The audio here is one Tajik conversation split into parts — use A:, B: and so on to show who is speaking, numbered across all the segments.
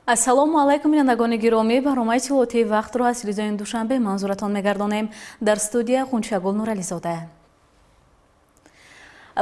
A: Ассалому алайкум, бинандагони гиромӣ. Барномаи иттилоотии вақтро аз телевизиони Душанбе манзуратон мегардонем. Дар студия Ғунчагул Нурализода.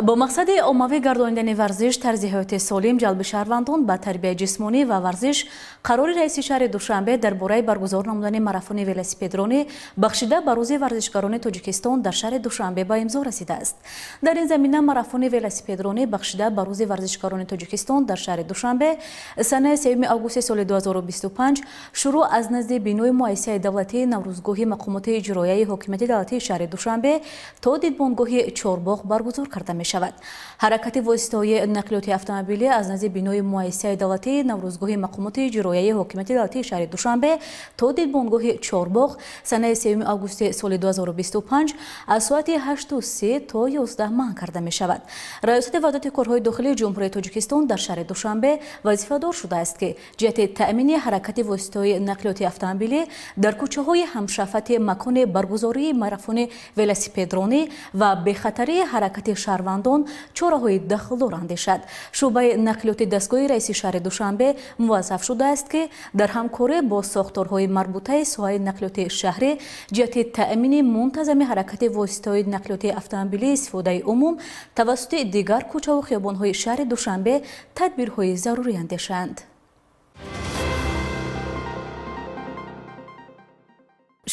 A: Бо мақсади оммавӣ гардонидани варзиш, тарзи ҳаёти солим, ҷалби шаҳрвандон ба тарбияи ҷисмонӣ ва варзиш, қарори раиси шаҳри Душанбе дар бораи баргузор намудани марафони велосипедронӣ бахшида ба рӯзи варзишгарони Тоҷикистон дар шаҳри Душанбе ба имзо расидааст. Дар ин замина марафони велосипедронӣ бахшида ба рӯзи варзишгарони Тоҷикистон дар шаҳри Душанбе санаи 3 августи соли 2025 шурӯъ аз назди бинои муассисаи давлатии Наврӯзгоҳи мақомоти иҷроияи ҳокимияти давлатии шаҳри Душанбе то дидбонгоҳи Чорбоғ баргузор карда мешавад. Ҳаракати воситаҳои нақлиёти автомобилӣ аз назди бинои муассисаи давлатии Наврӯзгоҳи мақомоти иҷроияи ҳокимияти давлатии шаҳри Душанбе то дидбонгоҳи Чорбоғ санаи 3 августи соли 2025 аз соати 8:30 то 11 манъ карда мешавад. Раёсати Вазорати корҳои дохилии Ҷумҳурии Тоҷикистон дар шаҳри Душанбе вазифадор шудааст, ки ҷиҳати таъмини ҳаракати воситаҳои нақлиёти автомобилӣ дар кӯчаҳои ҳамшафати макони баргузории марафони велосипедронӣ ва бехатарии ҳаракати шаҳрвандон чораҳои дахлдор андешад. Шӯъбаи нақлиёти дастгоҳи раиси шаҳри Душанбе муваззаф шудааст, ки дар ҳамкорӣ бо сохторҳои марбутаи соҳаи нақлиёти шаҳрӣ ҷиҳати таъмини мунтазами ҳаракати воситаҳои нақлиёти автомобилии истифодаи умум тавассути дигар кӯчаву хиёбонҳои шаҳри Душанбе тадбирҳои зарурӣ андешанд.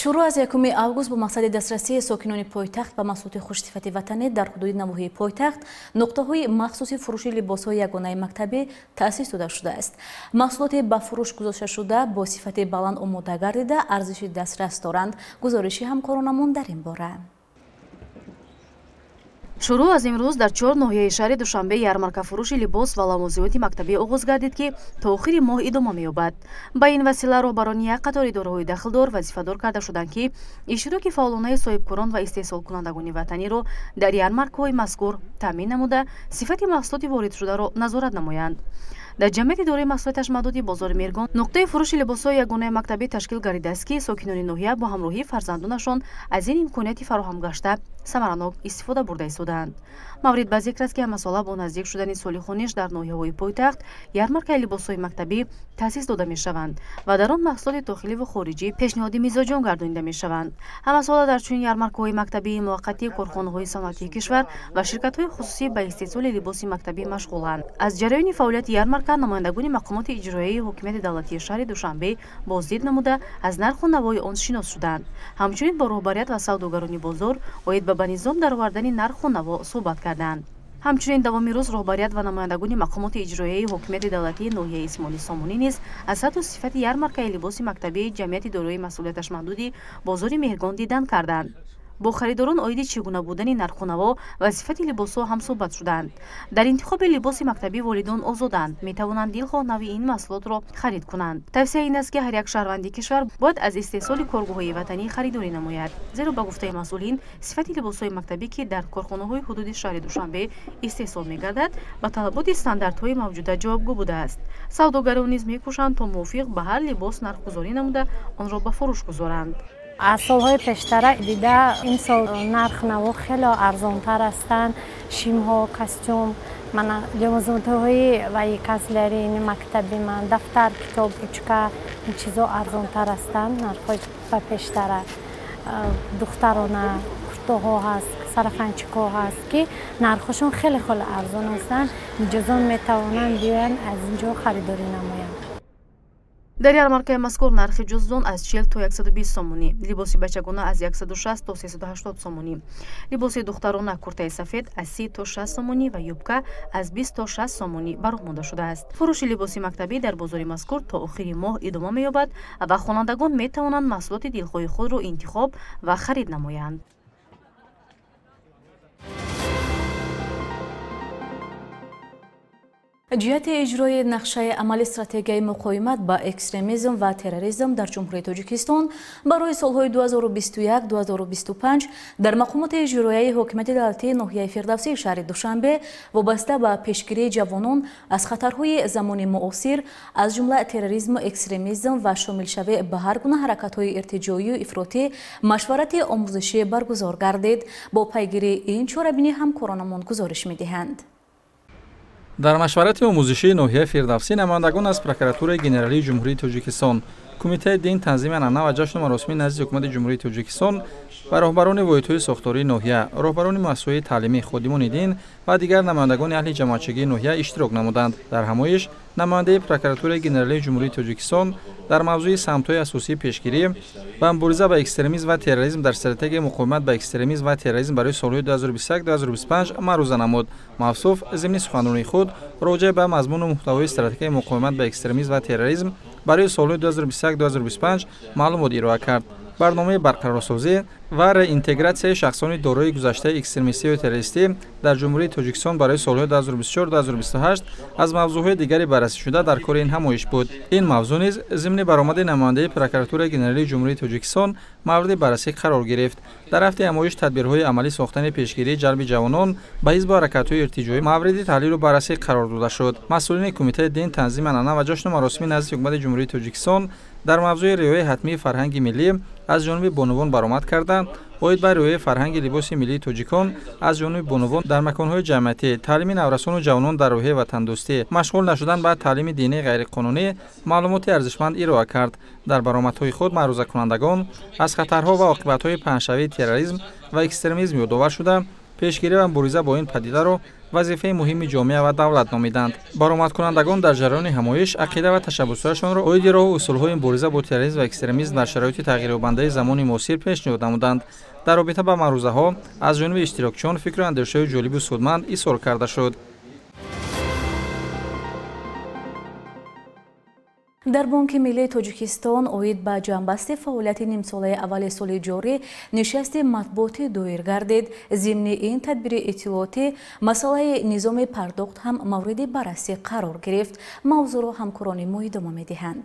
A: Шурӯъ аз 1 август бо мақсади дастрасии сокинони пойтахт ба маҳсулоти хушсифати ватанӣ дар ҳудуди навоҳии пойтахт нуқтаҳои махсуси фурӯши либосҳои ягонаи мактабӣ таъсис дода шудааст. Маҳсулоти ба фурӯш гузошташуда бо сифати баланд омода гардида, арзиши дастрас доранд. Гузориши ҳамкоронамон дар ин бора.
B: Шурӯъ аз имрӯз дар 4 ноҳияи шаҳри Душанбе ярмаркафурӯши либос ва лавозимоти мактабӣ оғоз гардид, ки то охири моҳ идома меёбад. Ба ин васила роҳбарони як қатор идораҳои дахлдор вазифадор карда шуданд, ки иштироки фаъолонаи соҳибкорон ва истеҳсолкунандагони ватаниро дар ярмаркаҳои мазкур таъмин намуда, сифати маҳсулоти воридшударо назорат намоянд. Дар ҷамъияти дораи маҳсулоташ маҳдуди бозори Мергон нуқтаи фурӯши либосҳои ягонаи мактабӣ ташкил гардидааст, ки сокинони ноҳия бо ҳамроҳии фарзандонашон аз ин имконияти фароҳам гашта самаранок истифода бурда истодаанд. Маврид ба зикр аст, ки ҳамасола бо наздик шудани соли хониш дар ноҳияҳои пойтахт ярмаркаи либосҳои мактабӣ таъсис дода мешаванд ва дар он маҳсулоти дохилӣ ву хориҷӣ пешниҳоди мизоҷон гардонида мешаванд. Ҳамасола дар чунин ярмаркаҳои мактабии муваққатӣ корхонаҳои саноатии кишвар ва ширкатҳои хусусӣ ба истеҳсоли либоси мактабӣ машғуланд. Аз ҷараёни фаъолияти ярмарка намояндагони мақомоти иҷроияи ҳокимияти давлатии шаҳри Душанбе боздид намуда, аз нарху навои он шинос шуданд. Ҳамчунин бо роҳбарият ва савдогарони бозор оид ба низом даровардани нарху наво суҳбат карданд. Ҳамчунин давоми рӯз роҳбарият ва намояндагони мақомоти иҷроияи ҳокимияти давлатии ноҳияи Исмоили Сомонӣ низ аз сатҳу сифати ярмаркаи либоси мактабии ҷамъияти дорои масъулияташ маҳдуди бозори Меҳргон дидан карданд. Бо харидорон оиди чӣ гуна будани нархунаво ва сифати либосҳо ҳам суҳбат шуданд. Дар интихоби либоси мактабӣ волидон озоданд, метавонанд дилхоҳ нави ин маҳсулотро харид кунанд. Тавсия ин аст, ки ҳар як шаҳрванди кишвар бояд аз истеҳсоли коргоҳҳои ватанӣ харидорӣ намояд, зеро ба гуфтаи масъулин сифати либосҳои мактабӣ, ки дар корхонаҳои ҳудуди шаҳри Душанбе истеҳсол мегардад, ба талаботи стандартҳои мавҷуда ҷавобгӯ будааст. Савдогарон низ мекӯшанд, то мувофиқ ба ҳар либос нархгузорӣ намуда, онро ба фурӯш гузоранд.
C: Аз солҳои пештара дида имсол нарх наво хеле арзонтар ҳастанд. Шимҳо, костюм, мана лавозимотҳои ваи канцелярии мактаби ман, дафтар, китоб, ручка, ин чизо арзонтар ҳастанд нархҳои ба пештара. Духтарона куртоҳо ҳаст, сарафанчикҳо ҳаст, ки нархҳошон хеле хеле арзон ҳастанд. Миҷозон метавонанд биёянд аз ин ҷо харидорӣ намоянд.
B: Дар ярмаркаи мазкур нархи ҷуздон аз 40 то 120 сомонӣ, либоси бачагона аз 160 то 380 сомонӣ, либоси духтарона куртаи сафед аз 30 то 60 сомонӣ ва юбка аз 20 то 60 сомонӣ ба роҳ монда шудааст. Фурӯши либоси мактабӣ дар бозори мазкур то охири моҳ идома меёбад ва хонандагон метавонанд маҳсулоти дилхоҳи худро интихоб ва харид намоянд.
A: Ҷиҳати иҷрои нақшаи амали стратегияи муқовимат ба экстремизм ва терроризм дар Ҷумҳурии Тоҷикистон барои солҳои 2021-2025 дар мақомоти иҷроияи ҳокимияти давлатии ноҳияи Фирдавсии шаҳри Душанбе вобаста ба пешгирии ҷавонон аз хатарҳои замони муосир, аз ҷумла терроризму экстремизм ва шомилшавӣ ба ҳар гуна ҳаракатҳои иртиҷоию ифротӣ машварати омӯзишӣ баргузор гардид. Бо пайгирии ин чорабинӣ ҳамкоронамон гузориш медиҳанд.
D: Дар машварати омӯзишии ноҳияи Фирдавсӣ намояндагон аз Прокуратураи Генералии Ҷумҳурии Тоҷикистон, Кумитаи дин, танзими анъана ва ҷашну маросими назди Ҳукумати Ҷумҳурии Тоҷикистон ва роҳбарони воҳидҳои сохтории ноҳия, роҳбарони муассисаҳои таълимӣ, ходимони дин ва дигар намояндагони аҳли ҷамоатчигии ноҳия иштирок намуданд. Дар ҳамоиш намояндаи Прокуратураи Генералии Ҷумҳурии Тоҷикистон дар мавзӯи самтҳои асосии пешгирӣ ва мубориза ба экстремизм ва терроризм дар стратегияи муқовимат ба экстремизм ва терроризм барои солҳои 2021-2025 маъруза намуд. Мавсуф зимни суханронии худ роҷеъ ба мазмуну муҳтавои стратегияи муқовимат ба экстремизм ва терроризм барои солҳои 2021-2025 маълумот ироа кард. Барномаи барқарорсозӣ ва реинтегратсияи шахсони дорои гузаштаи экстремистию террористӣ дар Ҷумҳурии Тоҷикистон барои солҳои 2024-2028 аз мавзӯъҳои дигари баррасӣшуда дар кори ин ҳамоиш буд. Ин мавзӯъ низ зимни баромади намояндаи Прокуратураи Генералии Ҷумҳурии Тоҷикистон мавриди баррасӣ қарор гирифт. Дар рафти ҳамоиш тадбирҳои амалӣ сохтани пешгирии ҷалби ҷавонон ба ҳизбу ҳаракатҳои иртиҷоӣ мавриди таҳлилу баррасӣ қарор дода шуд. Масъулини Кумитаи дин, танзими анъана ва ҷашну маросими назди Ҳукумати Ҷумҳурии Тоҷикистон дар мавзӯи риояи ҳатмии фарҳанги миллӣ аз ҷониби бонувон баромад карда, оид ба риояи фарҳанги либоси миллии тоҷикон аз ҷониби бонувон дар маконҳои ҷамъиятӣ, таълими наврасону ҷавонон дар рӯҳияи ватандӯстӣ, машғул нашудан ба таълими динии ғайриқонунӣ маълумоти арзишманд ироа кард. Дар баромадҳои худ маърузакунандагон аз хатарҳо ва оқибатҳои паҳншавии терроризм ва экстремизм ёдовар шуда, пешгирӣ ва мубориза бо ин падидаро вазифаи муҳими ҷомеа ва давлат номиданд. Баромадкунандагон дар ҷараёни ҳамоиш ақида ва ташаббусҳояшонро оиди роҳу усулҳои мубориза бо терроризм ва экстремизм дар шароити тағйирёбандаи замони муосир пешниҳод намуданд. Дар робита ба маърузаҳо аз ҷониби иштирокчиён фикру андешаҳои ҷолибу судманд изҳор карда шуд.
A: Дар Бонки Миллии Тоҷикистон оид ба ҷамъбасти фаъолияти нимсолаи аввали соли ҷорӣ нишасти матбуотӣ доир гардид. Зимни ин тадбири иттилоотӣ масъалаи низоми пардохт ҳам мавриди баррасӣ қарор гирифт. Мавзӯъро ҳамкорони мо идома медиҳанд.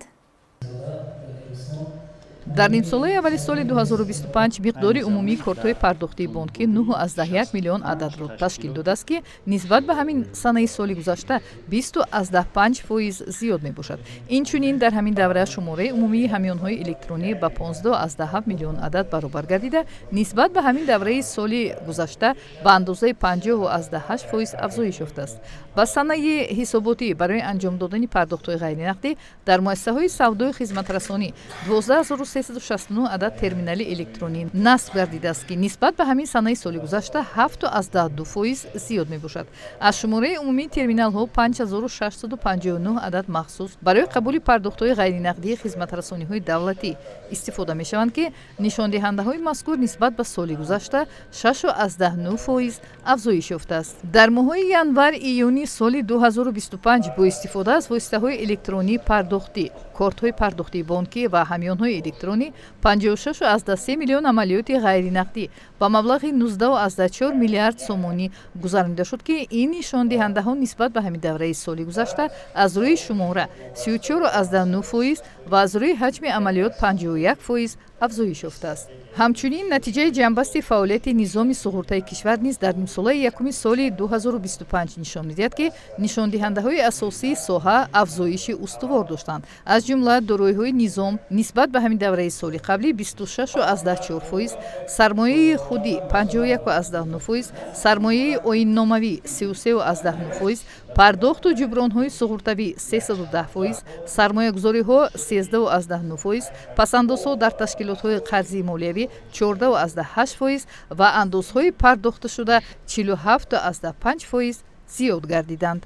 E: Дар нимсолаи аввали соли 2025 миқдори умумии кортҳои пардохтии бонкӣ 9,1 миллион ададро ташкил додааст, ки нисбат ба ҳамин санаи соли гузашта 20,5% зиёд мебошад. Инчунин дар ҳамин давра шумораи умумии ҳамёнҳои электронӣ ба 15,7 миллион адад баробар гардида, нисбат ба ҳамин давраи соли гузашта ба андозаи 50,8% афзоиш ёфтааст. Ба санаи ҳисоботӣ барои анҷом додани пардохтҳои ғайринақдӣ дар муассисаҳои савдою хизматрасонӣ 12369 адад терминали электронӣ насб гардидааст, ки нисбат ба ҳамин санаи соли гузашта 7,2% зиёд мебошад. Аз шумораи умумии терминалҳо 5659 адад махсус барои қабули пардохтҳои ғайринақдии хизматрасониҳои давлатӣ истифода мешаванд, ки нишондиҳандаҳои мазкур нисбат ба соли гузашта 6,9% афзоиш ёфтааст. Дар моҳҳои январ-июни соли 2025 бо истифода аз воситаҳои электронии пардохтӣ, кортҳои пардохтии бонкӣ ва ҳамёнҳои электронӣ 56,3 миллион амалиёти ғайринақдӣ ба маблағи 19,4 миллиард сомонӣ гузаронида шуд, ки ин нишондиҳандаҳо нисбат ба ҳамин давраи соли гузашта аз рӯи шумора 34,9% ва аз рӯи ҳаҷми амалиёт 51% афзоиш ёфтааст. Ҳамчунин натиҷаи ҷамъбасти фаъолияти низоми суғуртаи кишвар низ дар нимсолаи якуми соли 2025 нишон медиҳад, ки нишондиҳандаҳои асосии соҳа афзоиши устувор доштанд. Аз ҷумла дороиҳои низом нисбат ба ҳамин давраи соли қаблӣ 26,4%, сармояи худӣ 51,9%, сармояи оинномавӣ 33,9%, пардохту ҷубронҳои суғуртавӣ 310%, сармоягузориҳо 13,9%, пасандозҳо дар ташкилотҳои қарзии молиявӣ 14,8% ва андозҳои пардохташуда 47,5% зиёд гардиданд.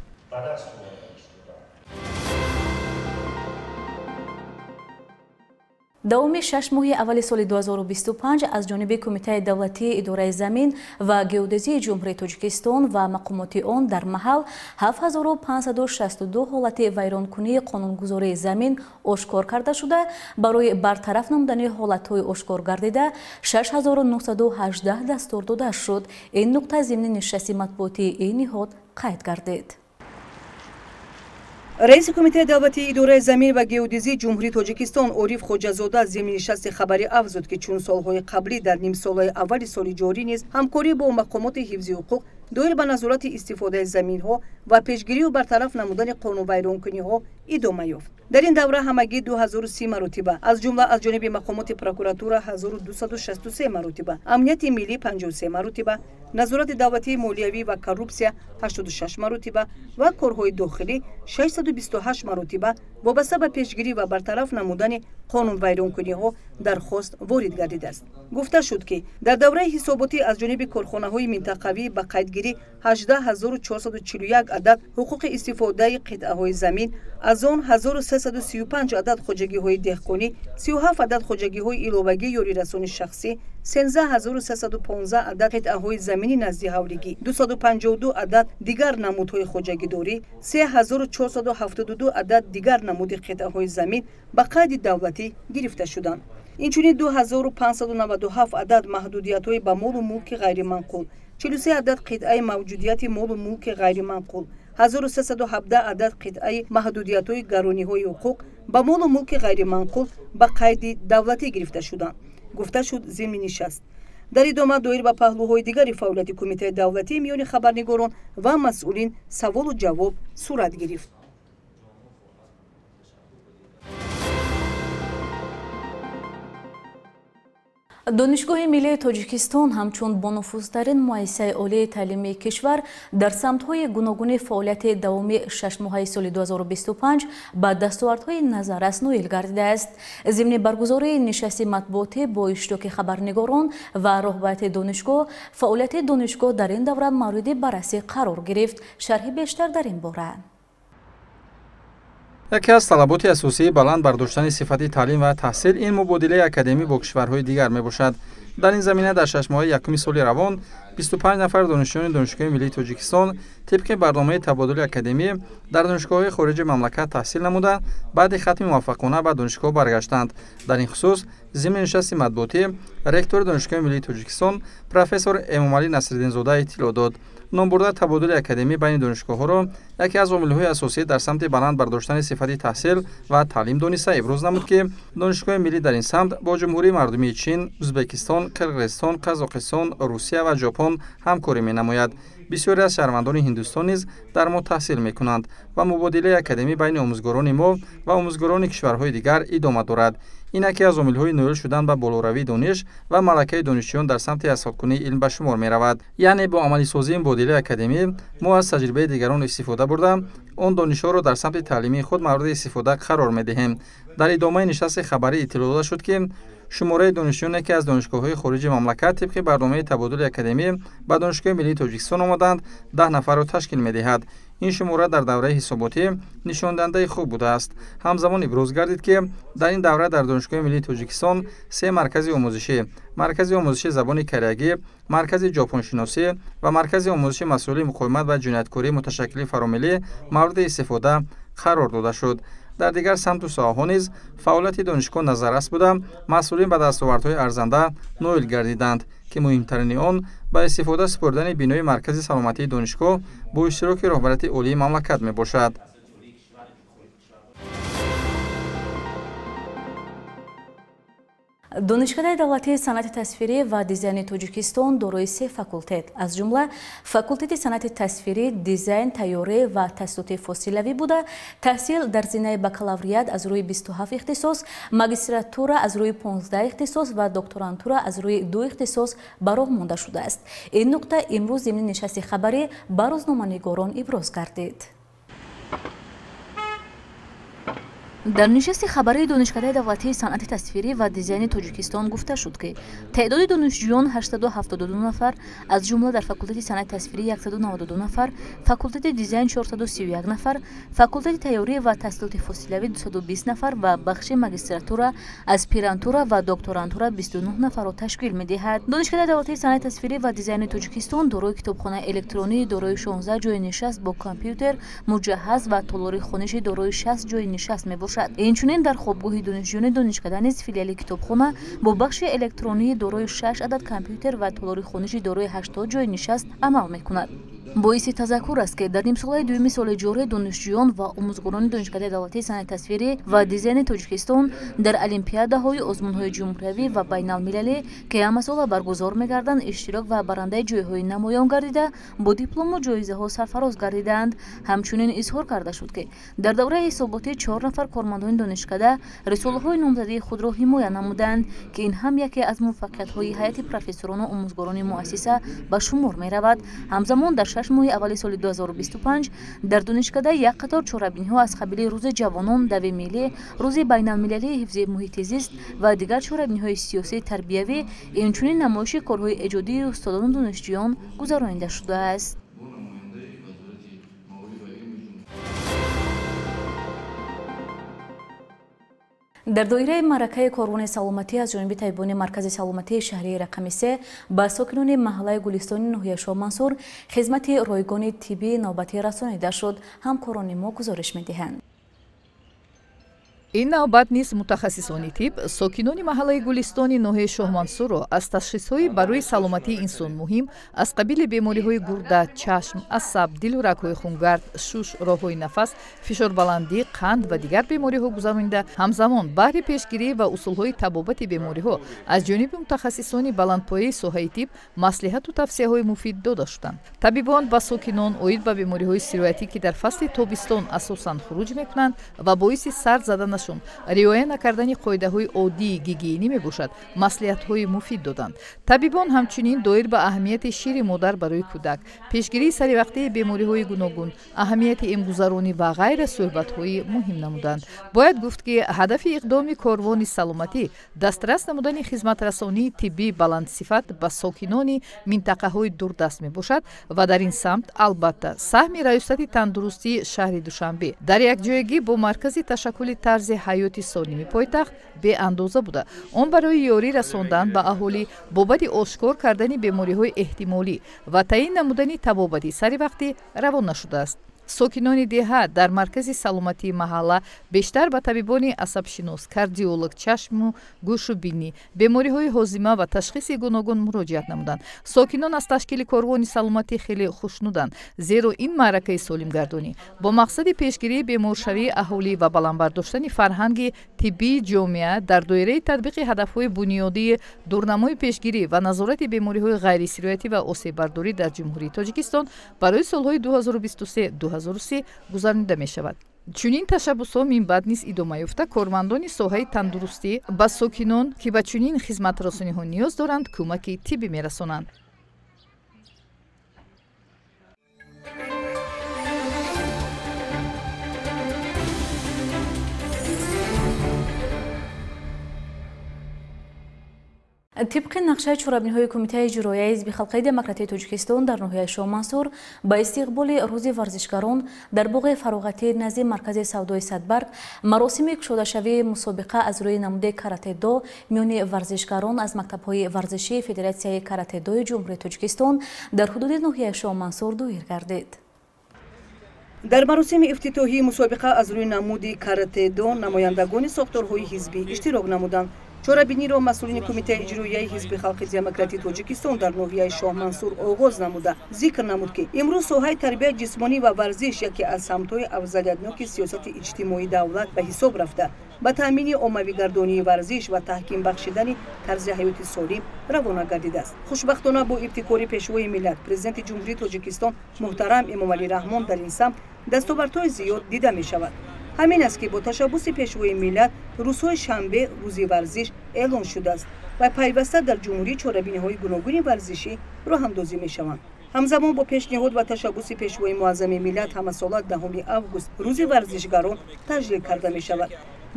A: Давоми 6 моҳи аввали соли 2025 аз ҷониби Кумитаи давлатии идораи замин ва геодезии Ҷумҳурии Тоҷикистон ва мақомоти он дар маҳал 7562 ҳолати вайронкунии қонунгузории замин ошкор карда шуда, барои бартараф намудани ҳолатҳои ошкор гардида 6918 дастур дода шуд. Ин нуқта зимни нишасти матбуотии ин ниҳод қайд гардид.
F: Раиси Кумитаи давлатии идораи замин ва геодезии Ҷумҳурии Тоҷикистон Ориф Хоҷазода зимни нишасти хабарӣ афзуд, ки чун солҳои қаблӣ дар нимсолаи аввали соли ҷорӣ низ ҳамкорӣ бо мақомоти ҳифзи ҳуқуқ доир ба назорати истифодаи заминҳо ва пешгирию бартараф намудани қонунвайронкуниҳо идома ёфт. Дар ин давра ҳамагӣ 2030 маротиба, аз ҷумла аз ҷониби мақомоти прокуратура 1263 маротиба, амнияти миллӣ 53 маротиба, назорати давлатии молиявӣ ва коррупсия 86 маротиба ва корҳои дохилӣ 628 маротиба вобаста ба пешгирӣ ва бартараф намудани қонунвайронкуниҳо дархост ворид гардидааст. Гуфта шуд, ки дар давраи ҳисоботӣ аз ҷониби корхонаҳои минтақавӣ ба қайдгирӣ 18441 адад ҳуқуқи истифодаи қитъаҳои замин, аз он 1335 адад хоҷагиҳои деҳқонӣ, 37 адад хоҷагиҳои иловагӣ ёрирасони шахсӣ, 13315 адад қитъаҳои замини наздиҳавлигӣ, 252 адад дигар намудҳои хоҷагидорӣ, 3472 адад дигар намуди қитъаҳои замин ба қайди давлатӣ гирифта шуданд. Инчунин 2597 адад маҳдудиятҳои ба молу мулки ғайриманқул, 43 адад қитъаи мавҷудияти молу мулки ғайриманқул, 1317 адад қитъаи маҳдудиятҳои гарониҳои ҳуқуқ ба молу мулки ғайриманқул ба қайди давлатӣ гирифта шуданд, гуфта шуд зимни нишаст. Дар идома доир ба паҳлӯҳои дигари фаъолияти кумитаи давлатӣ миёни хабарнигорон ва масъулин саволу ҷавоб сурат гирифт.
A: Донишгоҳи миллии Тоҷикистон ҳамчун бонуфузтарин муассисаи олии таълимии кишвар дар самтҳои гуногуни фаъолияти давоми шашмоҳаи соли 2025 ба дастовардҳои назаррас ноил гардидааст. Зимни баргузории нишасти матбуотӣ бо иштироки хабарнигорон ва роҳбарияти донишгоҳ, фаъолияти донишгоҳ дар ин давра мавриди баррасӣ қарор гирифт. Шарҳи бештар дар ин бора.
D: Яке аз талаботи асосии баланд бардоштани сифати таълим ва таҳсил ин мубодилаи академӣ бо кишварҳои дигар мебошад. Дар ин замина дар шашмоҳаи якуми соли равон 25 нафар донишҷӯёни Донишгоҳи миллии Тоҷикистон тибқи барномаи табодули академӣ дар донишгоҳҳои хориҷи мамлакат таҳсил намуда, баъди хатми муваффақона ба донишгоҳ баргаштанд. Дар ин хусус зимни нишасти матбуотӣ ректори Донишгоҳи миллии Тоҷикистон профессор Эмомалӣ Насриддинзода иттилоъ дод. Номбурда табодули академӣ байни донишгоҳҳоро яке аз омилҳои асосӣ дар самти баланд бардоштани сифати таҳсил ва таълим дониста иброз намуд, ки Донишгоҳи миллӣ дар ин самт бо Ҷумҳурии Мардумии Чин, Ӯзбекистон, Қирғизистон, Қазоқистон, Русия ва Ҷопон ҳамкорӣ менамояд. Бисёре аз шаҳрвандони Ҳиндустон низ дар мо таҳсил мекунанд ва мубодилаи академӣ байни омӯзгорони мо ва омӯзгорони кишварҳои дигар идома дорад. Ин яке аз омилҳои ноил шудан ба болоравии дониш ва малакаи донишҷӯён дар самти азхудкунии илм ба шумор меравад. Яъне бо амалисозии мубодилаи академӣ мо аз таҷрибаи дигарон истифода бурда, он донишҳоро дар самти таълимии худ мавриди истифода қарор медиҳем. Дар идомаи нишасти хабарӣ иттилоъ дода шуд, ки шумораи донишҷӯёне, ки аз донишгоҳҳои хориҷи мамлакат тибқи барномаи табодули академӣ ба Донишгоҳи миллии Тоҷикистон омаданд, 10 нафарро ташкил медиҳад. Ин шумора дар давраи ҳисоботӣ нишондиҳандаи хуб будааст. Ҳамзамон иброз гардид, ки дар ин давра дар Донишгоҳи миллии Тоҷикистон се маркази омӯзишӣ: маркази омӯзиши забони кореягӣ, маркази ҷопоншиносӣ ва маркази омӯзиши масъули муқовимат ва ҷинояткории муташаккили фаромиллӣ мавриди истифода қарор дода шуд. Дар дигар самту соҳаҳо низ фаъолияти донишгоҳ назаррас буда, масъулин ба дастовардҳои арзанда ноил гардиданд, ки муҳимтарини он ба истифода супурдани бинои маркази саломатии донишгоҳ бо иштироки роҳбарияти олии мамлакат мебошад.
A: Донишкадаи давлатии санъати тасвирӣ ва дизайни Тоҷикистон дорои се факултет, аз ҷумла факултети санъати тасвирӣ, дизайн, тайёрӣ ва таҳсилоти фосилавӣ буда, таҳсил дар зинаи бакалавриат аз рӯи 27 ихтисос, магистратура аз рӯи 15 ихтисос ва докторантура аз рӯи 2 ихтисос ба роҳ монда шудааст. Ин нуқта имрӯз зимни нишасти хабарӣ ба рӯзноманигорон иброз гардид. Дар нишасти хабарии Донишкадаи давлатии санъати тасвирӣ ва дизайни Тоҷикистон гуфта шуд, ки теъдоди донишҷӯён 872 нафар, аз ҷумла дар факултети санъати тасвирӣ 192 нафар, факултети дизайн 431 нафар, факултети тайёрӣ ва таҳсилоти фосилавӣ 220 нафар ва бахши магистратура, аспирантура ва докторантура 29 нафарро ташкил медиҳад. Донишкадаи давлатии санъати тасвирӣ ва дизайни Тоҷикистон дорои китобхонаи электронӣ дорои 16 ҷойи нишаст бо компютер муҷаҳҳаз ва толори хониши дорои 60 ҷойи нишаст мебошад. Инчунин дар хобгоҳи донишҷӯёни донишкада низ филиали китобхона бо бахши электронии дорои 6 адад компютер ва толори хониши дорои 80 ҷойи нишаст амал мекунад. Боиси тазаккур аст, ки дар нимсолаи дуюми соли ҷорӣ донишҷӯён ва омӯзгорони Донишкадаи давлатии санъати тасвирӣ ва дизайни Тоҷикистон дар олимпиадаҳои озмунҳои ҷумҳуриявӣ ва байналмилалӣ, ки ҳамасола баргузор мегарданд, иштирок ва барандаи ҷойҳои намоён гардида, бо диплому ҷоизаҳо сарфароз гардидаанд. Ҳамчунин изҳор карда шуд, ки дар давраи ҳисоботӣ 4 нафар кормандони донишкада рисолаҳои номзадии худро ҳимоя намуданд, ки ин ҳам яке аз муваффақиятҳои ҳайати профессорону омӯзгорони муассиса ба шумор меравад. Ҳамзамон дар 6 моҳи аввали соли 2025 дар донишкада як қатор чорабиниҳо аз қабили Рӯзи ҷавонон, дави миллӣ, Рӯзи байналмилалии ҳифзи муҳити зист ва дигар чорабиниҳои сиёсӣ тарбиявӣ, инчунин намоиши корҳои эҷодии устодону донишҷӯён гузаронида шудааст. Дар доираи маъракаи корвони саломатӣ аз ҷониби табибони Маркази саломатии шаҳрии рақами 3 ба сокинони маҳаллаи Гулистони ноҳияи Шоҳмансур хизмати ройгони тиббии навбатӣ расонида шуд. Ҳамкорони мо гузориш медиҳанд.
E: Ин навбат низ мутахассисони тиб сокинони маҳаллаи Гулистони ноҳияи Шоҳмансурро аз ташхисҳои барои саломатии инсон муҳим аз қабили бемориҳои гурда, чашм, асаб, дилу рагҳои хунгард, шуш, роҳҳои нафас, фишорбаландӣ, қанд ва дигар бемориҳо гузаронида, ҳамзамон баҳри пешгирӣ ва усулҳои табобати бемориҳо аз ҷониби мутахассисони баландпояи соҳаи тиб маслиҳату тавсияҳои муфид дода шуданд. Табибон ба сокинон оид ба бемориҳои сироятӣ, ки дар фасли тобистон асосан хуруҷ мекунанд ва боиси сард заданашон риоя накардани қоидаҳои оддии гигиенӣ мебошад, маслиҳатҳои муфид доданд. Табибон ҳамчунин доир ба аҳамияти шири модар барои кӯдак, пешгирии саривақтии бемориҳои гуногун, аҳамияти эмгузаронӣ ва ғайра суҳбатҳои муҳим намуданд. Бояд гуфт, ки ҳадафи иқдоми корвони саломатӣ дастрас намудани хизматрасонии тиббии баландсифат ба сокинони минтақаҳои дурдаст мебошад ва дар ин самт албатта саҳми Раёсати тандурустии шаҳри Душанбе дар якҷоягӣ бо Маркази ташаккули тарзи ҳаёти солими пойтахт беандоза буда, он барои ёрӣ расондан ба аҳолӣ бобати ошкор кардани бемориҳои эҳтимолӣ ва таъин намудани табобати саривақтӣ равона шудааст. Сокинони деҳа дар маркази саломатии маҳалла бештар ба табибони асабшинос, кардиолог, чашму гӯшу бинӣ, бемориҳои ҳозима ва ташхиси гуногун муроҷиат намуданд. Сокинон аз ташкили корвони саломатӣ хеле хушнуданд, зеро ин маъракаи солимгардонӣ бо мақсади пешгирии беморшавии аҳолӣ ва баланд бардоштани фарҳанги тиббии ҷомеа дар доираи татбиқи ҳадафҳои бунёдии дурнамои пешгирӣ ва назорати бемориҳои ғайрисироятӣ ва осеббардорӣ дар Ҷумҳурии Тоҷикистон барои солҳои 2023-2030 гузаронида мешавад. Чунин ташаббусҳо минбаъд низ идома ёфта, кормандони соҳаи тандурустӣ ба сокинон, ки ба чунин хизматрасониҳо ниёз доранд, кӯмаки тиббӣ мерасонанд.
A: Тибқи нақшаи чорабиниҳои Кумитаи иҷроияи Ҳизби халқии демократии Тоҷикистон дар ноҳияи Шоҳмансур ба истиқболи Рӯзи варзишгарон дар боғи фароғатӣ назди маркази савдои Садбарг маросими кушодашавии мусобиқа аз рӯи намуди каратэ-до миёни варзишгарон аз мактабҳои варзишии Федератсияи каратэ-дои Ҷумҳурии Тоҷикистон дар ҳудуди ноҳияи Шоҳмансур доир гардид.
F: Дар маросими ифтитоҳии мусобиқа аз рӯи намуди каратэ-до намояндагони сохторҳои ҳизбӣ иштирок намуданд. Чорабиниро масъулини Кумитаи иҷроияи Ҳизби халқи демократии Тоҷикистон дар ноҳияи Шоҳмансур оғоз намуда, зикр намуд, ки имрӯз соҳаи тарбияи ҷисмонӣ ва варзиш яке аз самтҳои афзалиятноки сиёсати иҷтимоии давлат ба ҳисоб рафта, ба таъмини оммавигардонии варзиш ва таҳким бахшидани тарзи ҳаёти солим равона гардидааст. Хушбахтона бо ибтикори Пешвои миллат, Президенти Ҷумҳурии Тоҷикистон муҳтарам Эмомалӣ Раҳмон дар ин самт дастовардҳои зиёд дида мешавад. Ҳамин аст, ки бо ташаббуси Пешвои миллат рӯзҳои шанбе рӯзи варзиш эълон шудааст ва пайваста дар ҷумҳурӣ чорабиниҳои гуногуни варзишӣ роҳандозӣ мешаванд. Ҳамзамон бо пешниҳод ва ташаббуси Пешвои муаззами миллат ҳамасола 10 август рӯзи варзишгарон таҷлил карда мешавад.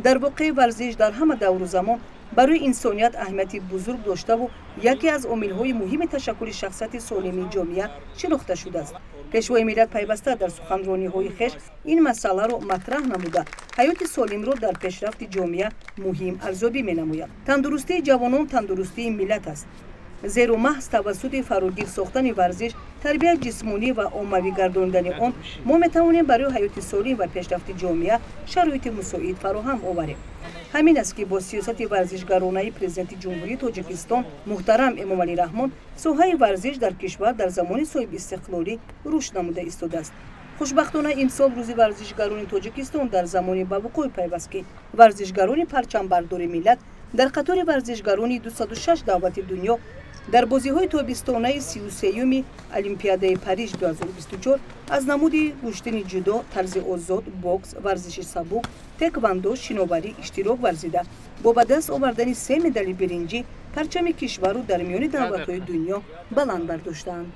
F: Дар воқеъ варзиш дар ҳама давру замон барои инсоният аҳамияти бузург доштаву яке аз омилҳои муҳими ташаккули шахсияти солимии ҷомеа шинохта шудааст. Пешвои миллат пайваста дар суханрониҳои хеш ин масъаларо матраҳ намуда, ҳаёти солимро дар пешрафти ҷомеа муҳим арзёбӣ менамояд. Тандурустии ҷавонон тандурустии миллат аст. Зеро маҳз тавассути фарогир сохтани варзиш, тарбияи ҷисмонӣ ва оммавӣ гардонидани он мо метавонем барои ҳаёти солим ва пешрафти ҷомеа шароити мусоид фароҳам оварем. Ҳамин аст, ки бо сиёсати варзишгаронаи Президенти Ҷумҳурии Тоҷикистон муҳтарам Эмомалӣ Раҳмон соҳаи варзиш дар кишвар дар замони соҳибистиқлолӣ рушд намуда истодааст. Хушбахтона, имсол Рӯзи варзишгарони Тоҷикистон дар замони ба вуқӯъ пайваст, ки варзишгарони парчамбардори миллат дар қатори варзишгарони 206 давлати дунё дар бозиҳои тобистонаи 33-юми Олимпиадаи Париж 2024 аз намуди гӯштини ҷудо, тарзи озод, бокс, варзиши сабук, теквандо, шиноварӣ иштирок варзида, бо ба даст овардани се медали биринҷӣ парчами кишварро дар миёни давлатҳои дунё баланд бардоштаанд.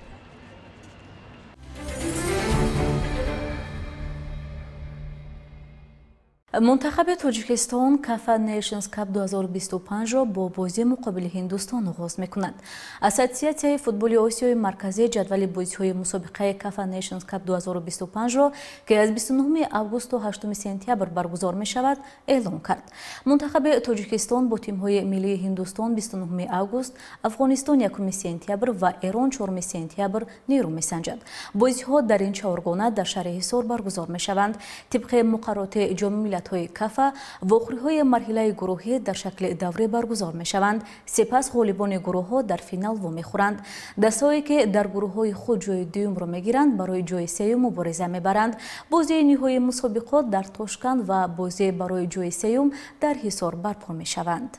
A: Мунтахаби Тоҷикистон Кафа Nations Cup 2025-ро бо бозии муқобили Ҳиндустон оғоз мекунад. Ассотсиатсияи футболи Осиёи Марказӣ ҷадвали бозиҳои мусобиқаи Кафа Nations Cup 2025-ро, ки аз 29 август то 8 сентябр баргузор мешавад, эълон кард. Мунтахаби Тоҷикистон бо тимҳои миллии Ҳиндустон 29 август, Афғонистон 1 сентябр ва Эрон 4 сентябр нерӯ месанҷад. Бозиҳо дар ин чаҳоргона дар шаҳри Ҳисор баргузор мешаванд. Тибқи муқаррароти Ҷоми миллатҳои Кафа, вохӯриҳои марҳилаи гурӯҳӣ дар шакли даврӣ баргузор мешаванд. Сипас ғолибони гурӯҳҳо дар финал вомехӯранд. Дастҳое, ки дар гурӯҳҳои худ ҷои дуюмро мегиранд, барои ҷои сеюм мубориза мебаранд. Бозии ниҳоии мусобиқот дар Тошканд ва бозӣ барои ҷои сеюм дар Ҳисор барпо мешаванд.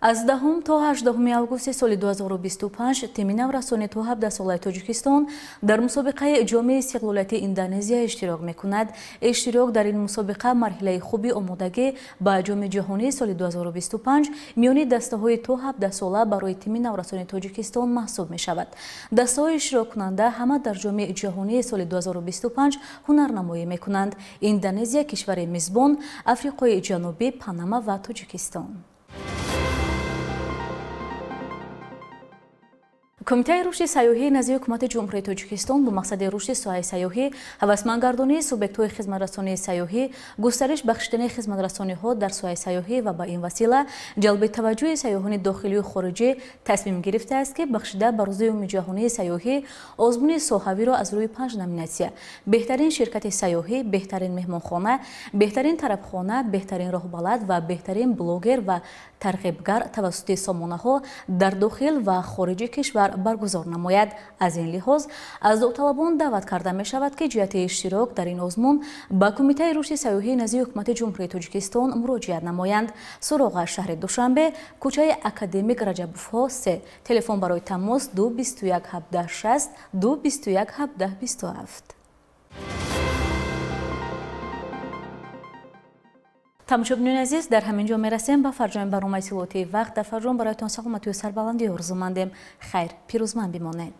A: Аз 10 то 18 августи соли 2025 тими наврасони то 17 солаи Тоҷикистон дар мусобиқаи Ҷоми истиқлолияти Индонезия иштирок мекунад. Иштирок дар ин мусобиқа марҳилаи хуби омодагӣ ба Ҷоми ҷаҳонии соли 2025 миёни дастаҳои то 17 сола барои тими наврасони Тоҷикистон маҳсуб мешавад. Дастаҳои иштироккунанда ҳама дар Ҷоми ҷаҳонии соли 2025 ҳунарнамоӣ мекунанд. Индонезия кишвари мизбон, Африқои Ҷанубӣ, Панама ва Тоҷикистон. Кумитаи рушди сайёҳӣ назди Ҳукумати Ҷумҳурии Тоҷикистон бо мақсади рушди соҳаи сайёҳӣ, ҳавасмандгардонии субъектҳои хизматрасонии сайёҳӣ, густариш бахшидани хизматрасониҳо дар соҳаи сайёҳӣ ва ба ин васила ҷалби таваҷҷӯҳи сайёҳони дохилию хориҷӣ тасмим гирифтааст, ки бахшида ба Рӯзи умумиҷаҳонии сайёҳӣ озмуни соҳавиро аз рӯи 5 номинатсия: беҳтарин ширкати сайёҳӣ, беҳтарин меҳмонхона, беҳтарин тарабхона, беҳтарин роҳбалад ва беҳтарин блогер ва тарғибгар тавассути сомонаҳо дар дохил ва хориҷи кишвар баргузор намояд. Аз ин лиҳоз аз довталабон даъват карда мешавад, ки ҷиҳати иштирок дар ин озмун ба Кумитаи рушди сайёҳии назди Ҳукумати Ҷумҳурии Тоҷикистон муроҷиат намоянд. Суроға: шаҳри Душанбе, кӯчаи Академик Раҷабовҳо 3, телефон барои тамос 2 21 17 60 2 21 17 27. Тамошобинони азиз, дар ҳамин ҷо мерасем ба фарҷоми барномаи иттилоотии вақт. Дар фарҷом бароятон саломатию сарбаландӣ орзумандем. Хайр, пирӯзманд бимонед.